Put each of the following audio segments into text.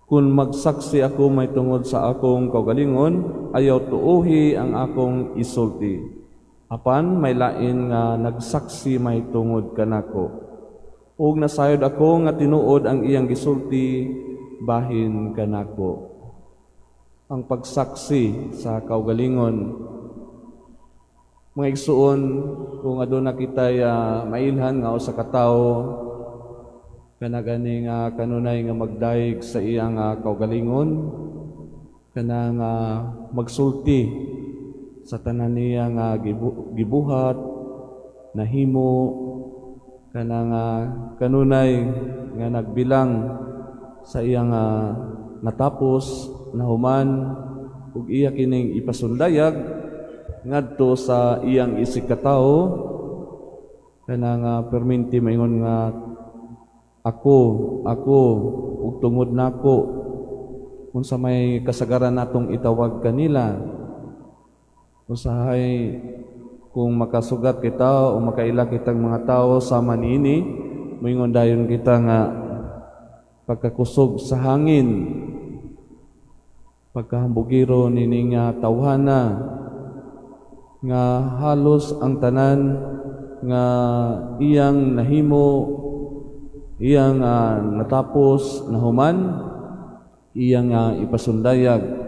Kung magsaksi ako mahitungod sa akong kaugalingon, ayaw tuuhi ang akong isulti. Apan may lain nga nagsaksi mahitungod kanako. Ug nasayod ako nga tinuod ang iyang gisulti bahin kanako. Ang pagsaksi sa kaugalingon. Mga igsuon, kung aduna kita mailhan nga usa ka tawo kana gani nga kanunay nga magdayeg sa iyang kaugalingon, kana nga magsulti sa tanan niya nga gibuhat, nahimo, kana nga kanunay nga nagbilang sa iyang natapos, nahuman, ug iya kining ipasundayag ngadto sa iyang isig katawo, kana nga perminti maingon nga "Ako, ako, ug tungod nako," unsa may kasagaran natong itawag kanila. Usahay kung makasugat kita o makaila kitang mga tao sama niini, moingon dayon kita nga pagkakusog sa hangin, pagkahambugiro nini nga tawhana, nga halos ang tanan nga iyang nahimo, iyang natapos, nahuman, iyang ipasundayag,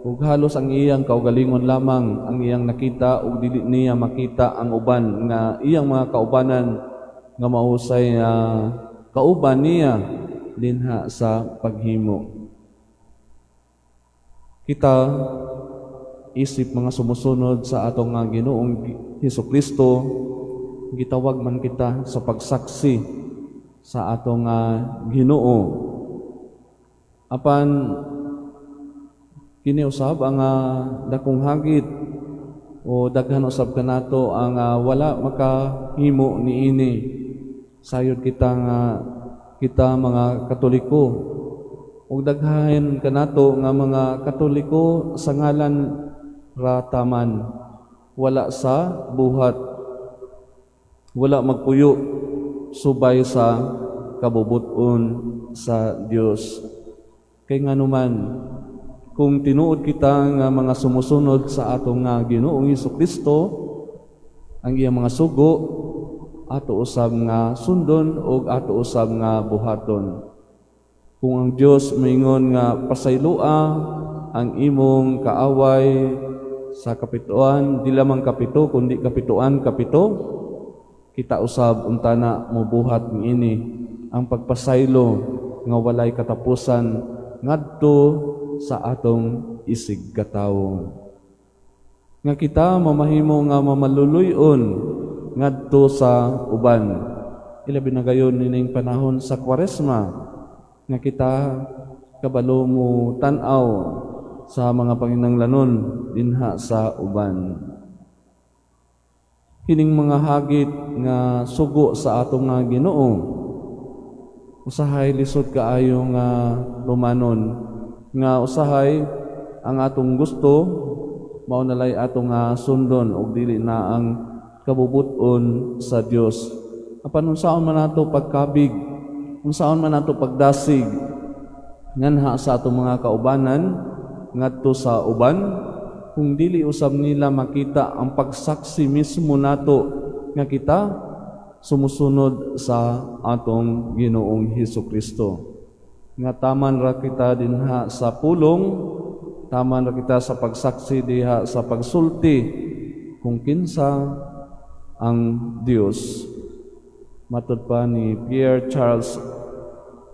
ug halos ang iyang kaugalingon lamang ang iyang nakita ug dili niya makita ang uban nga iyang mga kaubanan nga mausay kauban niya dinha sa paghimo. Kita isip mga sumusunod sa atong nga Ginoong Hesus Kristo, gitawag man kita sa pagsaksi sa atong Ginoo. Apan kini usab ang dakong hagit o daghan usab kanato ang wala makahimo niini. Sayod kita nga kita mga Katoliko, ug daghan kanato nga mga Katoliko sa ngalan ra taman, wala sa buhat, wala magpuyo subay sa kabubut-on sa Dios. Kay nganuman, kung tinuod kita nga mga sumusunod sa atong nga Ginoong Kristo, ang iyang mga sugo ato usab nga sundon ug ato usab nga buhaton. Kung ang Dios moingon nga pasayloa ang imong kaaway sa kapituan, di lamang kapito kundi kapituan kapito, kita usab untana mobuhat niini, ang pagpasaylo nga walay katapusan ngadto sa atong isig katawo, nga kita mamahimo nga mamaluluy-on ngadto sa uban, ilabi na gayon nining panahon sa Kwaresma nga kita kabalo mo tan-aw sa mga panginanglanon dinha sa uban. Kining mga hagit nga sugo sa atong nga Ginoo, usahay lisod kaayo nga lumanon, nga usahay ang atong gusto mao na lay atong nga sundon ug dili na ang kabubut-on sa Dios. Apan unsaon man nato pagkabig, unsaon man nato pagdasig nganha sa atong mga kaubanan ngadto sa uban, kung dili usab nila makita ang pagsaksi mismo nato nga kita sumusunod sa atong Ginoong Hesus Kristo, nga taman ra kita dinha sa pulong, taman ra kita sa pagsaksi diha sa pagsulti kung kinsa ang Dios? Matud pa ni Pierre Charles,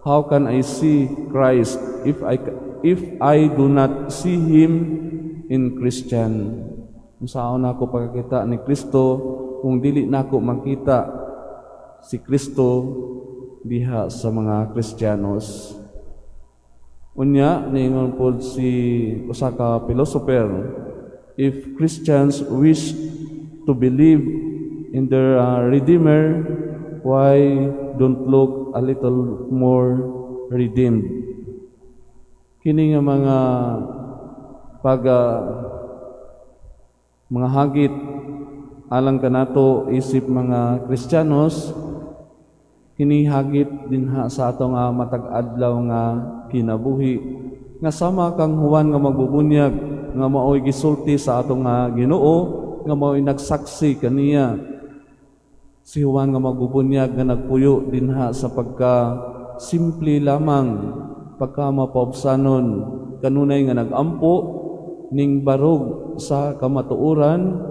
"How can I see Christ if I do not see Him in Christian?" Unsaon nako pagkakita ni Kristo kung dili nako makita si Kristo diha sa mga Kristiyanos? Unya, niingon pod si usa ka philosopher, "If Christians wish to believe in their Redeemer, why don't look a little more redeemed?" Kini nga mga pag mga hagit alang kanato isip mga Kristiyanos, Kini hagit dinha sa ato nga matag adlaw nga kinabuhi nga sama kang Juan nga Magbubunyag nga maoy gisulti sa ato nga Ginoo, nga maoy nagsaksi kaniya. Si Juan nga Magbubunyag nga nagpuyo dinha sa pagka simple lamang, pagka mapaubsanon, kanunay nga nagampo ning barog sa kamatuoran,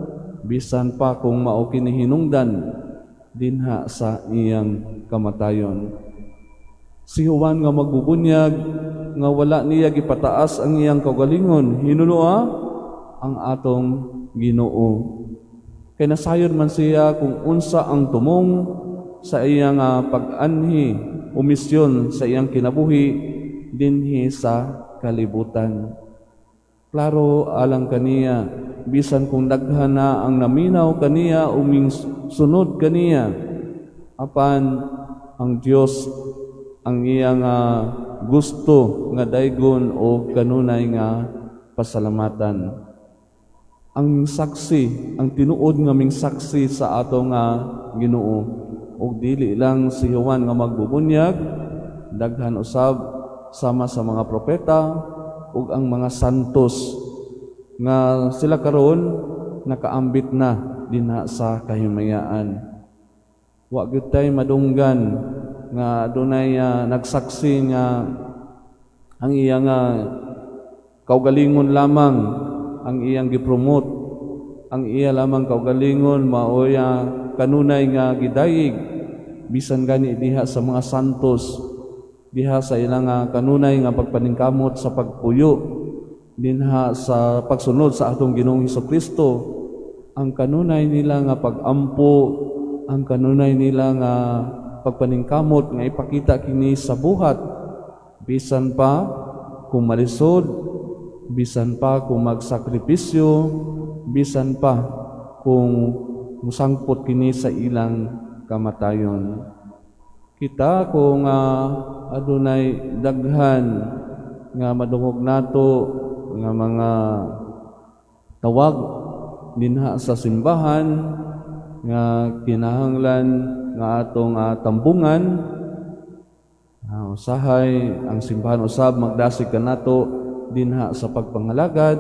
bisan pa kung mao kini hinungdan dinha sa iyang kamatayon. Si Juan nga Magbubunyag nga wala niya gipataas ang iyang kaugalingon, hinunoa ang atong Ginoo. Kay nasayod man siya kung unsa ang tumong sa iyang pag-anhi o misyon sa iyang kinabuhi dinhi sa kalibutan. Klaro alang kaniya, bisan kung daghan na ang naminaw kaniya o sunod kaniya, apan ang Dios ang iyang gusto nga daygon o kanunay nga pasalamatan. Ang saksi, ang tinuod nga ming saksi sa ato nga Ginoo. Ug dili lang si Juan nga Magbubunyag, daghan usab sama sa mga propeta ug ang mga santos nga sila karon nakaambit na dinha sa kahimayaan. Wa gyud tay madunggan nga adunay nagsaksi nga ang iyang kaugalingon lamang ang iyang gipromote, ang iya lamang kaugalingon maoy kanunay nga gidayig, bisan gani diha sa mga santos, diha sa ilang kanunay nga pagpaningkamot sa pagpuyo dinha sa pagsunod sa atong Ginoong Kristo. Ang kanunay nila nga pagampo, ang kanunay nila nga pagpaningkamot nga ipakita kini sa buhat, bisan pa kung malisod, bisan pa kung magsakripisyo, bisan pa kung musangpot kini sa ilang kamatayon. Kita kung adunay daghan nga madungog nato nga mga tawag dinha sa simbahan nga kinahanglan nga atong tambungan, usahay ang simbahan usab magdasig kanato dinha sa pagpangalagad,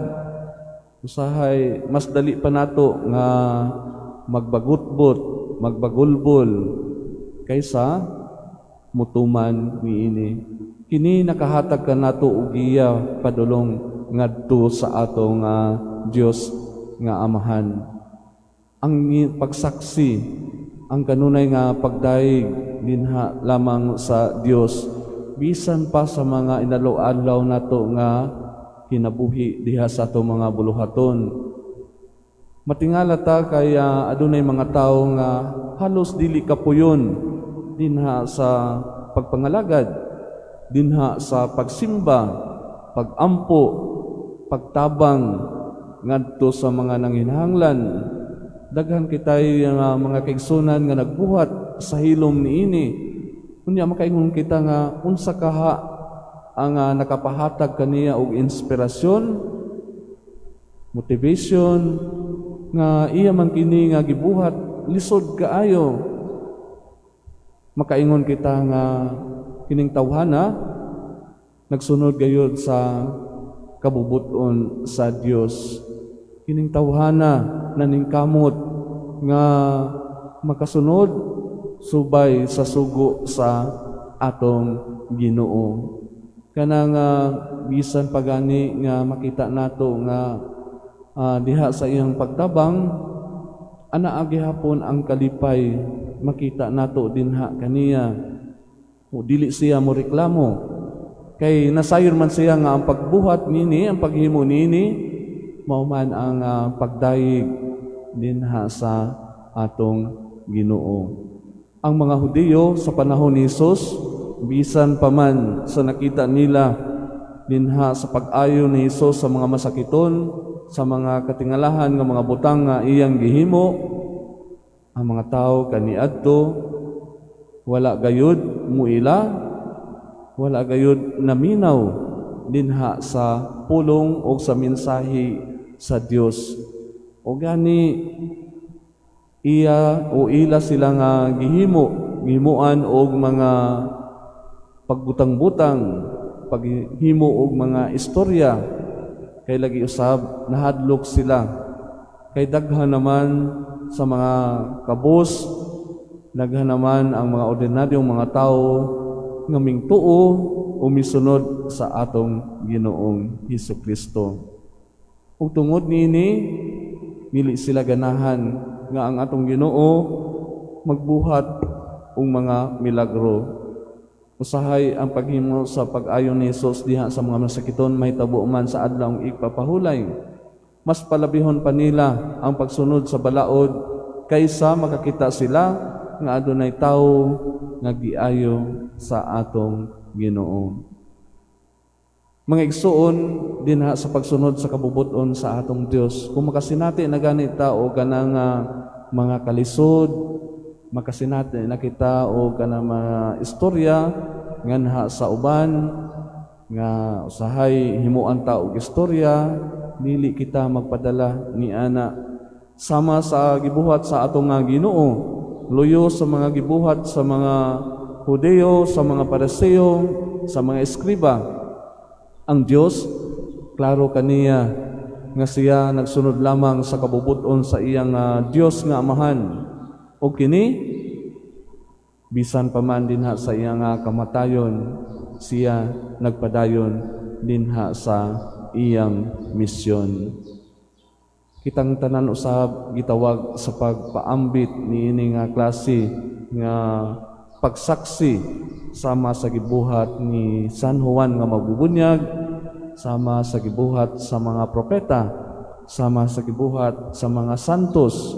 usahay mas dali pa nato nga magbagutbot, magbagulbol kaysa mutuman niini. Kini nakahatag kanato og giya padulong ngadto sa atong Dios nga Amahan. Ang pagsaksi, ang kanunay nga pagdayeg dinha lamang sa Dios, bisan pa sa mga inadlaw-adlaw nato nga kinabuhi diha sa atong mga buluhaton. Matingala ta kay adunay mga tawo nga halos dili kapuyon dinha sa pagpangalagad, dinha sa pagsimba, pagampo, pagtabang ngadto sa mga nanginahanglan. Daghan kitay nga mga kaigsunan nga nagbuhat sa hilom niini. Unya makaingon kita nga unsa kaha ang nakapahatag kaniya og inspirasyon, motivation nga iya man kini nga gibuhat lisod kaayo. Makaingon kita nga kining tawhana nagsunod gayud sa kabubuton sa Dios. Kining tawhana naningkamot nga makasunod subay sa sugo sa atong Ginoo. Kana nga bisan pagani nga makita nato nga diha sa iyang pagtabang, ana gihapon ang kalipay makita nato dinha kaniya. O dili siya mo reklamo kay nasayon man siya nga ang pagbuhat nini, ang paghimo nini, mao man ang pagdayeg dinha sa atong Ginoo. Ang mga Hudiyo sa panahon ni Hesus, bisan pa man sa nakita nila dinha sa pag-ayo ni Hesus sa mga masakiton, sa mga katingalahan nga mga butang nga iyang gihimo, ang mga tao kaniadto wala gayud muila, wala gayud naminaw dinha sa pulong o sa mensahe sa Dios. O gani iya o ila sila nga gihimo gihimuan og mga pagbutang-butang, paghimo og mga istorya, kay lagi usab nahadlok sila kay daghan naman sa mga kabus, daghan naman ang mga ordinaryong mga tao nga mingtuo o misunod sa atong Ginoong Hesus Kristo. Ug tungod niini, dili sila ganahan nga ang atong Ginoo magbuhat og mga milagro. Usahay ang paghimo sa pag-ayo ni Jesus diha sa mga masakiton mahitabo man sa adlaw igpapahulay. Mas palabihon pa nila ang pagsunod sa balaod kaysa makakita sila nga adunay tawo nga giayo sa atong Ginoo. Mga igsuon, dinha sa pagsunod sa kabubuton sa atong Dios, kung makasinati na gani ta o kanang mga kalisod, makasinati na kita o kanang mga istorya nganha sa uban nga usahay himuan ta og istorya, dili kita magpadala ni ana. Sama sa gibuhat sa atong nga Ginoo, luyo sa mga gibuhat sa mga Hudeo, sa mga Pariseo, sa mga eskriba. Ang Dios, klaro kaniya nga siya nagsunod lamang sa kabubuton sa iyang Dios nga Amahan. O kini bisan pa man dinha sa iyang kamatayon, siya nagpadayon dinha sa iyang misyon. Kitang tanan usab gitawag sa pagpaambit niini nga klase nga pagsaksi, sama sa gibuhat ni San Juan nga Magbubunyag, sama sa gibuhat sa mga propeta, sama sa gibuhat sa mga santos,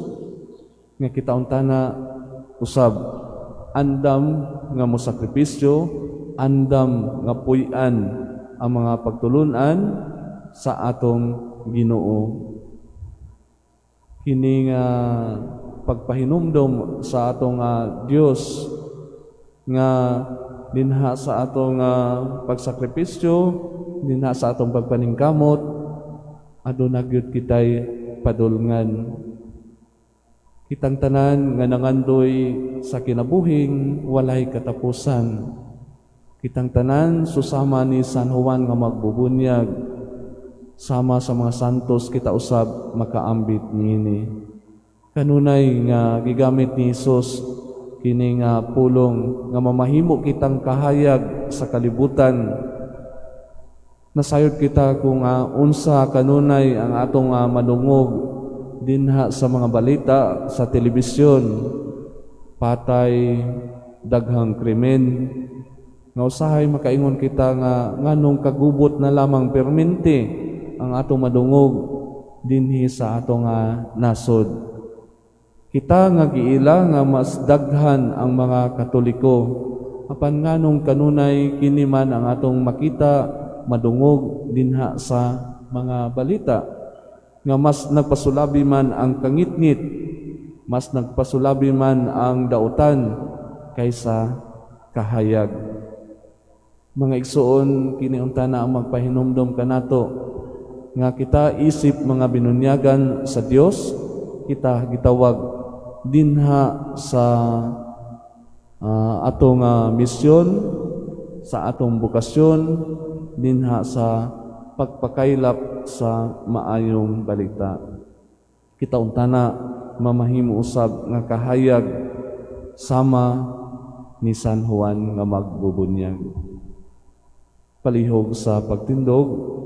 nga kita untana usab andam nga mosakripisyo, andam nga puy-an ang mga pagtulunan sa atong Ginoo. Kini nga pagpahinumdom sa atong Dios nga dinha sa atong pagsakripisyo, dinha sa atong pagpaningkamot, aduna gyud kitay padulngan. Kitang tanan nga nangandoy sa kinabuhing walay katapusan, kitang tanan susama ni San Juan nga Magbubunyag, sama sa mga santos, kita usab makaambit niini. Kanunay nga gigamit ni Hesus kini nga pulong nga mamahimo kitang kahayag sa kalibutan. Nasayod kita kung unsa kanunay ang atong madungog dinha sa mga balita sa telebisyon, patay, daghang krimen, nga usahay makaingon kita nga nganong kagubot na lamang permente ang atong madungog dinhi sa atong nasod. Kita nga giila nga mas daghan ang mga Katoliko, apan nganong kanunay kini man ang atong makita, madungog dinha sa mga balita, nga mas nagpasulabi man ang kangitngit, mas nagpasulabi man ang dautan kaysa kahayag? Mga igsuon, kini unta na ang magpahinumdom kanato nga kita isip mga binunyagan sa Dios, kita gitawag dinha sa atong misyon, sa atong bokasyon dinha sa pagpakaylap sa Maayong Balita. Kita untana mamahimo usab nga kahayag sama ni San Juan nga Magbubunyag. Palihog sa pagtindog.